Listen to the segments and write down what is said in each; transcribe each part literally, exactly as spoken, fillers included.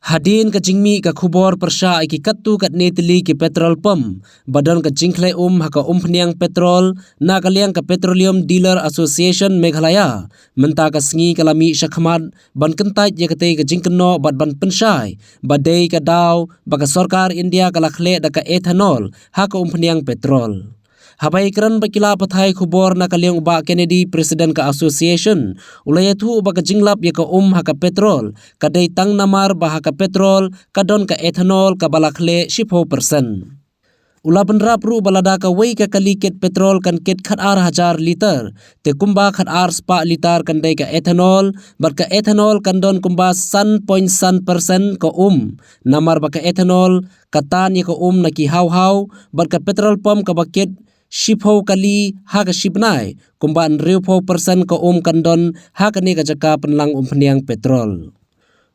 Hadien ka jingmih ka khubor pyrshah ïa ki katto katne tylli ki petrol pump ba don ka jingkhleh um ha ka umphniang petrol na ka liang ka Petroleum Dealer Association Meghalaya, mynta ka sngi ka la mih shakhmat ban kyntait ïa katei ka jingkynnoh bad ban pynshai ba dei ka daw ba ka sorkar India ka la khleh da ka ethanol ha ka umphniang petrol. Haba ïakren bad ki lad pathai khubor na ka liang u Bah Kennedy, President ka Association, u la ïathuh ba ka jinglap ïa ka um ha ka petrol ka dei tang namar ba ha ka petrol ka don ka ethanol kaba la khleh shiphew percent. U la bynrap ruh ba lada kawei ka kali kit petrol kan kit khatar hajar liter, te kumba khatar spah liter kan dei ka ethanol, bad ka ethanol kan don kumba san point san percent ka um, namar ba ka ethanol ka tan ïa ka um na ki hawhaw, bad ka petrol pump kaba kit shiphew kali ha ka shibnai, kumba hynriewphew percent ka um kan don ha kane ka jaka pynlang umphniang petrol.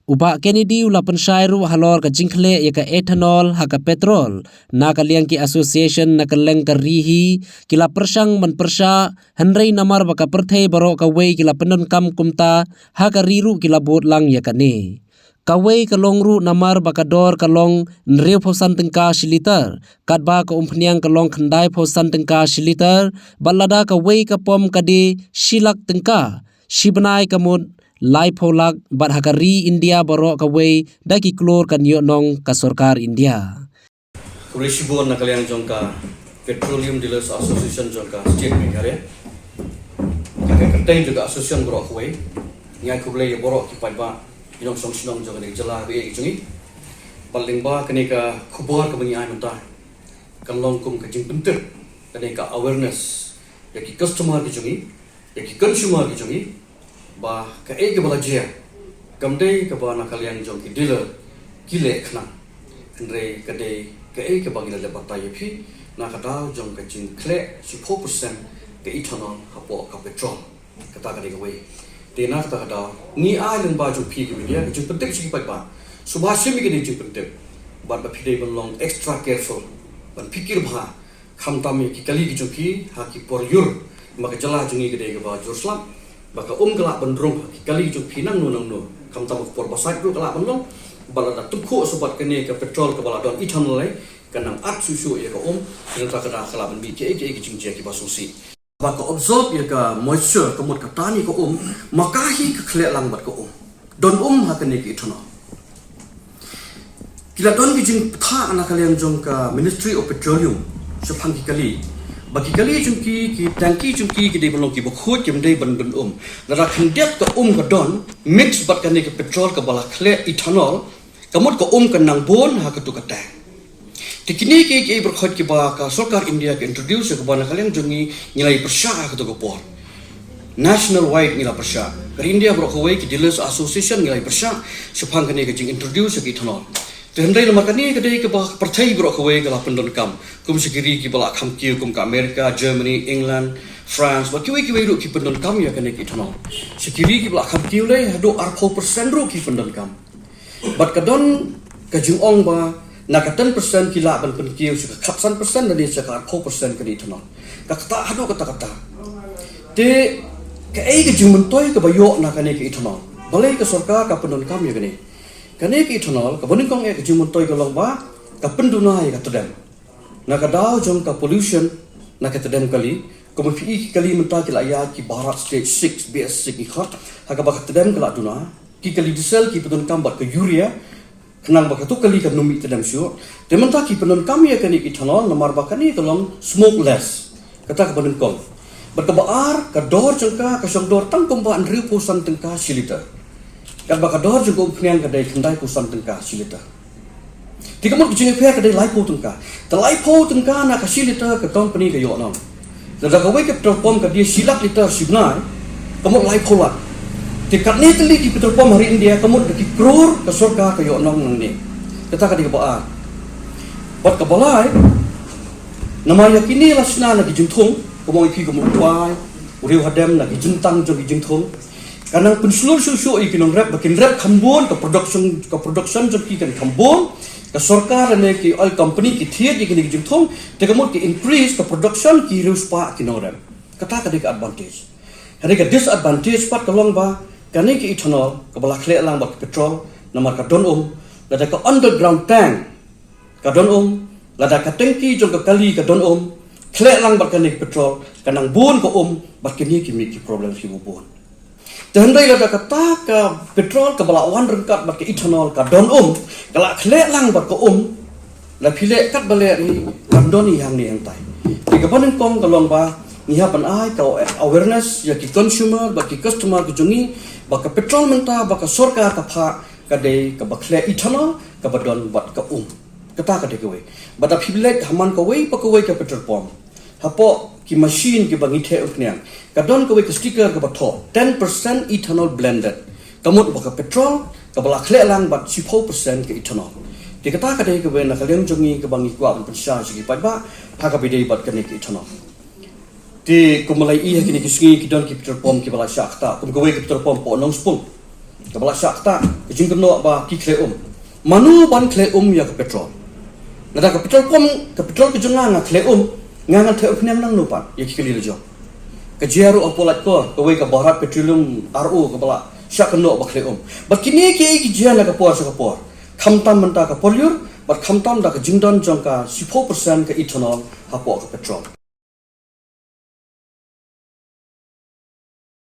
U Bah Kennedy u la pynshai ruh halor ka jingkhleh ïa ka ethanol ha ka petrol na ka liang ki association na kylleng ka ri hi, ki la pyrshang ban pyrshah, hynrei namar ba ka pyrthei baroh kawei ki la pyndonkam kumta, ha ka ri ruh ki la bud lang ïa kane. Kawei ka long ruh namar ba ka dor ka long hynriewphew san tyngka shi liter, katba ka umphniang ka long khyndaiphew san tyngka shi liter, bad lada kawei ka pump ka dei shi lak tyngka, shibnai ka mut laiphew lak, bad ha ka ri India baroh kawei da ki klur kan ïoh nong ka sorkar India. Khublei shibun na ka liang jong ka Petroleum Dealers Association jong ka State Meghalaya. Ka ka kyrteng jong ka association baroh kawei. Ngi ai khublei ïa baroh ki paidbah, ki nongshong shnong jong kane ka jylla ba ïeit jong ngi. Bad lyngba kane ka khubor kaba ngi ai mynta, kan long kum ka jingpyntip, kane ka awareness ïa ki customer ki jong ngi, ïa ki consumer ki jong ngi, ba kaei kaba la jia kam dei kaba na ka liang jong ki dealer ki leh khnang, hynrei ka dei kaei kaba ngi la leh batai ïa phi na ka daw jong ka jingkhleh shiphew percent ka ethanol hapoh ka petrol. Kata ka dei kawei. Te na kata ka daw ngi ai lyngba jong phi ki media ka jingpyntip sha ki paidbah, sngewbha shim ïa kane ka jingpyntip, bad ba phi dei ban long extra careful, ban phikir bha, khamtam ïa ki kali ki jong phi ha ki por ïur, ba ka jylla jong ngi ka dei kaba jur slap, ba ka um ka lah ban rung ha ki kali ki jong phi nangno nangno, khamtam ha ka por ba sait ruh ka lah ban long, ba lada tyngkhuh sa bad kane ka petrol kaba la don ethanol, eh, kan nang at shuh shuh ïa ka um, te na kata ka daw ka lah ban mih kiei kiei ki jingjia kiba sngewsih. Ba ka absorb ïa ka moisture, ka mut ka tan ïa ka um, ma ka hi ka khleh lang bad ka um. Don um ha kane ka ethanol. Ki la don ki jingpynthah na ka liang jong ka Ministry of Petroleum shaphang ki kali, ba ki kali jong ki, ki tanki jong ki, ki dei ban long kiba khuid, kim dei ban don um. Lada khyndiat ka um ka don mix bad kane ka petrol kaba la khleh ethanol, ka mut ka um kan nang bun ha katu ka tank. Te kine ki, ki baroh kiba ka sorkar India ka introduce, kaba na ka liang jong ngi ngi la ïa pyrshah ha katu ka por. National wide ngi la pyrshah. Ka India baroh kawei, ki Dealers Association ngi la ïa pyrshah shaphang kane ka jing introduce ïa ka ethanol. Te hynrei namar kane ka dei kaba ka pyrthei baroh kawei ka la pyndonkam, kum sha ki ri kiba la kham kiew kum ka America, Germany, England, France, bad kiwei kiwei ruh ki pyndonkam ïa kane ka ethanol. Sha ki ri kiba la kham kiew lei haduh arphew percent ruh ki pyndonkam. Bad ka don ka jingong ba na ka ten percent ki lah ban pynkiew sha ka khatsan percent lane sha ka arphew percent kane ka ethanol. Ka kata haduh kata kata. Te kaei ka jingmyntoi kaba ïoh na kane ka ethanol? Balei ka sorkar ka pyndonkam ïa kane? Kane ka ethanol, kaba nyngkong eh ka jingmyntoi ka long ba ka pynduna ïa ka tdem. Na ka daw jong ka pollution na ka tdem kali, kumba phi i ki kali mynta ki la ïaid ki Bharat Stage six, B S six ki khot, ha kaba ka tdem ka la duna, ki kali diesel ki pyndonkam bad ka urea, khnang ba katu kali kan ym mih tdem shuh. Te mynta ki pyndonkam ïa kane ka ethanol namar ba kane ka long smokeless. Kata kaba nyngkong. Bad kaba ar, ka dor jong ka ka shong dor tang kumba hynriewphew san tyngka shi liter. Katba ka dor jong ka umphniang ka dei khyndaiphew san tyngka shi liter. Te ka mut ka jingïapher ka dei laiphew tyngka. Te laiphew tyngka na ka shi liter ka company ka ïoh nong. Lada kawei ka petrol pump ka die shi lak liter shi bnai, ka mut laiphew lak. Te katne tylli ki petrol pump ha ri India, ka mut da ki klur ka sorkar ka ïoh nong nangne. Kata ka dei kaba ar. Bad kaba lai, namar ïa kine la shna na ki jingthung, kumba ong ïa phi, ka mut u pai u riew hadem, na ki jingtang jong ki jingthung. Ka nang pynshlur shuh shuh ïa ki nongrep ba kin rep kham bun, ka production, ka production jong ki kan kham bun. Ka sorkar lane ki oil company ki thied ïa kine ki jingthung, te ka mut ki increase ka production ki riewspah ki nongrep. Kata ka dei ka advantage. Hynrei ka disadvantage pat ka long ba kane ka ethanol kaba la khleh lang bad ka petrol, namar ka don um, Lada ka underground tank ka don um, lada ka tengki jong ka kali ka don um, khleh lang bad kane ka petrol, ka nang bun ka um, bad kine ki mih ki problem ki bun. Te hynrei lada kata ka petrol kaba la wan ryngkat bad ka ethanol ka don um, ka la khleh lang bad ka um, la phi leh kat ba leh hi, kam don hi hangne hangtai. Te kaba nyngkong ka long ba ngi hap ban ai ka awareness ïa ki consumer bad ki customer ka jong ngi, ba ka petrol mynta ba ka sorkar ka phah ka dei kaba khleh ethanol kaba don bad ka um. Kata ka dei kawei. Bad da phi leit ha man kawei pa kawei ka petrol pump, hapoh ki machine kiba ngi theh umphniang, ka don kawei ka sticker kaba thoh ten percent ethanol blended. Ka mut ba ka petrol kaba la khleh lang bad shiphew percent ka ethanol. Te kata ka dei kawei na ka liang jong ngi kaba ngi kwah ban pynshai sha ki paidbah ha kaba ïadei bad kane ka ethanol. Te kumba la ïohi ha kine ki sngi ki don ki petrol pump kiba la shah ktah, kum kawei ka petrol pump hapoh Nongspung kaba la shah ktah, ka jingkynnoh ba ki khleh um. Mano ban khleh um ïa ka petrol? Lada ka petrol pump, ka petrol ka jong nga nga khleh um, nga ngan theh umphniang nangno pat ïa ki kali la jong? Ka jia ruh hapoh Laitkor, kawei ka Bharat Petroleum R O kaba la shah kynnoh ba khleh um. Bad kine kiei ki jia na ka por sha ka por, khamtam mynta ka por lyiur, bad khamtam da ka jingdon jong ka shiphew percent ka ethanol hapoh ka petrol.